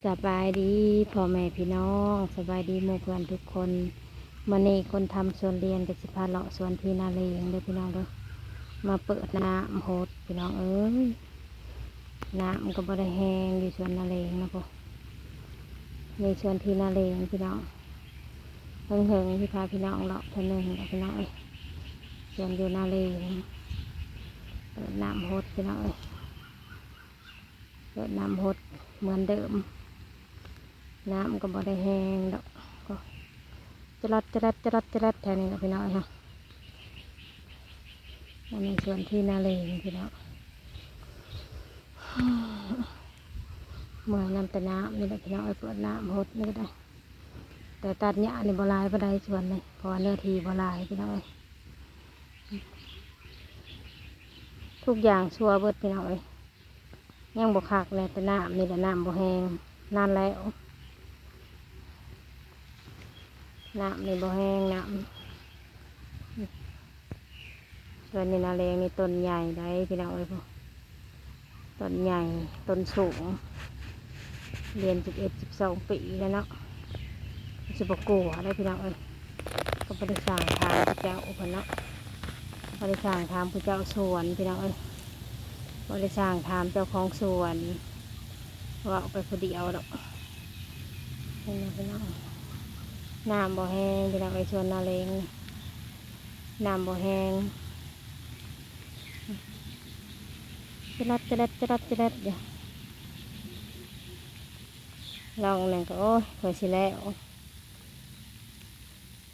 ສະບາຍດີພໍ່ແມ່ພີ່ນ້ອງ ສະບາຍດີໝູ່ເພື່ອນທຸກຄົນ. ມື້ນີ້ຄົນທຳສວນລຽນກໍຊິພາເລາະສວນທີ່ນາເລງເດີພີ່ນ້ອງເດີ ມາເປີດນ້ຳຫົດພີ່ນ້ອງເອີຍ. ນ້ຳກໍບໍ່ໄດ້ແຮງຢູ່ສວນນາເລງນະພຸ້ນ ນີ້ສວນທີ່ນາເລງພີ່ນ້ອງ. ເຫິງໆຊິພາພີ່ນ້ອງເລາະເທື່ອໜຶ່ງດອກພີ່ນ້ອງເອີຍ ສວນຢູ່ນາເລງ. ເປີດນ້ຳຫົດພີ່ນ້ອງເອີຍ ເປີດນ້ຳຫົດເໝືອນເດີມ. ນ້ຳກໍບໍ່ໄດ້ແຮງດອກ ຈະລັດຈະແລັດ ຈະລັດຈະແລັດແຖວນີ້ລະພີ່ນ້ອງເອີຍ. ອັນນີ້ສວນທີ່ນາເລງພີ່ນ້ອງ ເມື່ອຍນຳແຕ່ນ້ຳນີ້ແຫຼະພີ່ນ້ອງເອີຍ. ເປີດນ້ຳຫົດນີ້ກໍໄດ້ ແຕ່ຕັດຫຍ້ານີ້ບໍ່ຫຼາຍປານໃດສວນນີ້ ເພາະວ່າເນື້ອທີ່ບໍ່ຫຼາຍພີ່ນ້ອງເອີຍ. ທຸກຢ່າງຊົ່ວເບິດພີ່ນ້ອງເອີຍ ຍັງບໍ່ຄັກແຫຼະ ແຕ່ນ້ຳນີ້ແຫຼະ ນ້ຳບໍ່ແຮງ ນານແລ້ວ ນ້ຳນີ້ບໍ່ແຮງ ນ້ຳ ສ່ວນນີ້ນາເລງນີ້ຕົ້ນໃຫຍ່ໄດ໋ພີ່ນ້ອງເອີຍ ຕົ້ນໃຫຍ່ ຕົ້ນສູງ ລຽນສິບເອັດ ສິບສອງປີແລ້ວເນາະ ຊິບໍ່ກົວໄດ໋ພີ່ນ້ອງເອີຍ. ກໍບໍ່ໄດ້ສ້າງຖາມເຈົ້າເພິ່ນເນາະ ບໍ່ໄດ້ສ້າງຖາມຜູ້ເຈົ້າສວນພີ່ນ້ອງເອີຍ ບໍ່ໄດ້ສ້າງຖາມເຈົ້າຂອງສວນ ເວົ້າໄປຜູ້ດຽວດອກ. ເຫັນບໍ່ພີ່ນ້ອງ ນ້ຳບໍ່ແຮງພີ່ນ້ອງເອີຍ ສວນນາເລງ ນ້ຳບໍ່ແຮງ ຈະລັດຈະແລັດ ຈະລັດຈະແລັດຢູ່ ລອງໜຶ່ງກໍ ໂອ້ຍ ເພື່ອຊິແລ້ວ.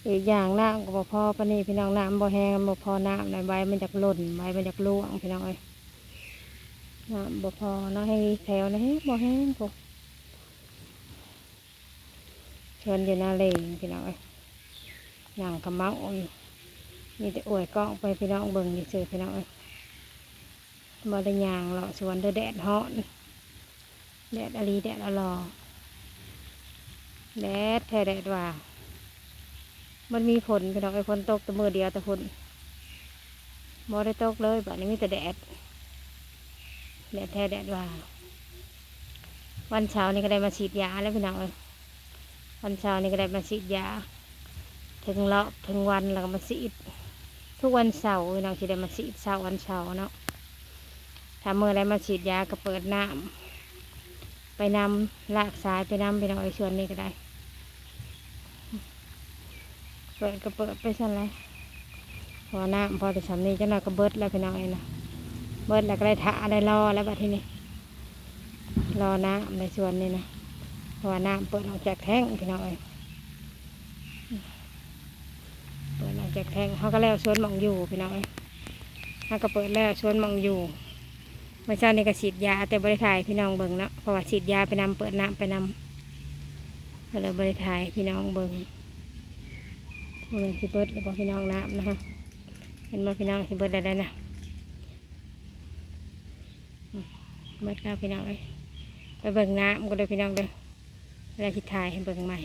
ອີກຢ່າງນ້ຳກໍບໍ່ພໍປານນີ້ພີ່ນ້ອງ ນ້ຳບໍ່ແຮງ ມັນບໍ່ພໍນ້ຳນະ ໃບມັນຢາກຫຼົ່ນ ໃບມັນຢາກລ່ວງພີ່ນ້ອງເອີຍ. ນ້ຳບໍ່ພໍເນາະ ແຮງອີກແຖວນະ ແຮງບໍ່ແຮງພຸ້ນ. ສວນຢູ່ນາເລງພີ່ນ້ອງເອີຍ ຍ່າງຂະເມົາຢູ່ ມີແຕ່ອວຍກ້ອງໄປພີ່ນ້ອງເບິ່ງຊື່ໆ ພີ່ນ້ອງເອີຍ. ບໍ່ໄດ້ຍ່າງເລາະສວນເດີ ແດດຮ້ອນ ແດດອີ່ຫຼີ ແດດຫຼໍ່ໆ ແດດແທ້ແດດວ່າ. ມັນມີຝົນພີ່ນ້ອງເອີຍ ຝົນຕົກແຕ່ມື້ດຽວແຕ່ພຸ້ນ ບໍ່ໄດ້ຕົກເລີຍ ບາດນີ້ມີແຕ່ແດດ ແດດແທ້ແດດວ່າ. ວັນເສົານີ້ກໍໄດ້ມາສີດຢາແລ້ວພີ່ນ້ອງເອີຍ ວັນເສົານີ້ກໍໄດ້ມາສີດຢາ ເຖິງລອບເຖິງວັນແລ້ວກໍມາສີດ ທຸກວັນເສົາພີ່ນ້ອງ ຊິໄດ້ມາສີດເຊົ້າວັນເສົາເນາະ. ຖ້າມື້ໃດມາສີດຢາກໍເປີດນ້ຳໄປນຳ ລາກສາຍໄປນຳພີ່ນ້ອງເອີຍ ສວນນີ້ກໍໄດ້ ເປີດກໍເປີດໄປຊັ້ນແຫຼະ ເພາະວ່ານ້ຳພໍແຕ່ສ່ຳນີ້ ຈັກໜ້ອຍກໍເບິດແລ້ວພີ່ນ້ອງເອີຍນະ. ເບິດແລ້ວກໍໄດ້ຖ້າໄດ້ລໍແລ້ວບາດທີນີ້ ລໍນ້ຳໃນສວນນີ້ນະ ເພາະວ່ານ້ຳເປີດອອກຈາກແທ້ງພີ່ນ້ອງເອີຍ ເປີດອອກຈາກແທ້ງ. ເຮົາກໍແລ້ວສວນໝ່ອງຢູ່ພີ່ນ້ອງເອີຍ ເຮົາກໍເປີດແລ້ວສວນໝ່ອງຢູ່. ເມື່ອເຊົ້ານີ້ກໍສີດຢາ ແຕ່ບໍ່ໄດ້ຖ່າຍໃຫ້ພີ່ນ້ອງເບິ່ງເນາະ ເພາະວ່າສີດຢາໄປນຳ ເປີດນ້ຳໄປນຳ ກໍເລີຍບໍ່ໄດ້ຖ່າຍໃຫ້ພີ່ນ້ອງເບິ່ງ. ບໍ່ແມ່ນຊິເບິດແລ້ວບໍ່ພີ່ນ້ອງ ນ້ຳນະ ເຫັນບໍ່ພີ່ນ້ອງ ຊິເບິດແລ້ວໄດ໋ນະ. ເບິດແລ້ວພີ່ນ້ອງເອີຍ ໄປເບິ່ງນ້ຳກັນເດີພີ່ນ້ອງເດີ ແລ້ວຊິຖ່າຍໃຫ້ເບິ່ງໃໝ່.